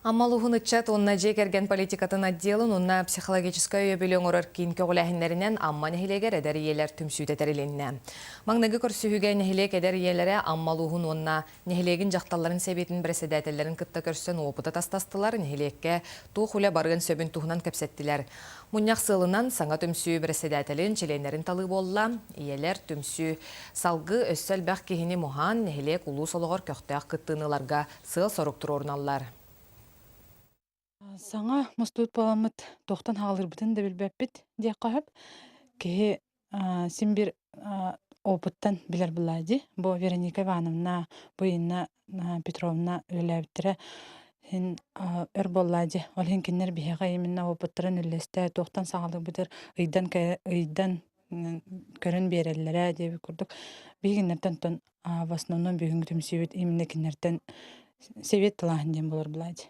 Амма улууһун ыччат уонна дьиэ кэргэн политикатын отделын уонна психологическай өйөбүлү оҥорор киин көҕүлээһиннэринэн Амма нэһилиэгэр эдэр ийэлэр түмсүүтэ тэрилиннэ. Маҥнайгы көрсүһүүгэ нэһилиэк эдэр ийэлэрэ Амма улууһун уонна нэһилиэгин дьахталларын сэбиэтин бэрэссэдээтэллэрин кытта көрсөн уопут атастастылар, нэһилиэккэ туох үлэ барыан сөбүн туһунан кэпсэттилэр. Мунньах сыалынан саҥа түмсүү бэрэссэдээтэлин чилиэннэрин талыы буолла. Ийэлэр түмсүү салгыы өссө элбэх киһини муһаан, нэһилиэк улуус олоҕор көхтөөх кыттыыны ыларга сыал-сорук туруоруналлар. Саҥа мустубут буоламмыт туохтан хаалырбытын да билбэппит диэххэ сөп. Киһи син бир опыттан билэр буоллаа дии. Бу Вероника Ивановна, бу Инна Петровна үлэлээбиттэрэ син өр буоллаа дии. Ол иһин кинилэр биһиэхэ именно опыттарын үллэстэ, туохтан саҕалыырбытыр ыйдан ыйдан көрөн биэрэллэрэ диэбит курдук. Биһигиннэртэн оттон в основном бүгүҥҥү түмсүүбүт именно кинилэртэн совет талааһын диэн буолар былаадь.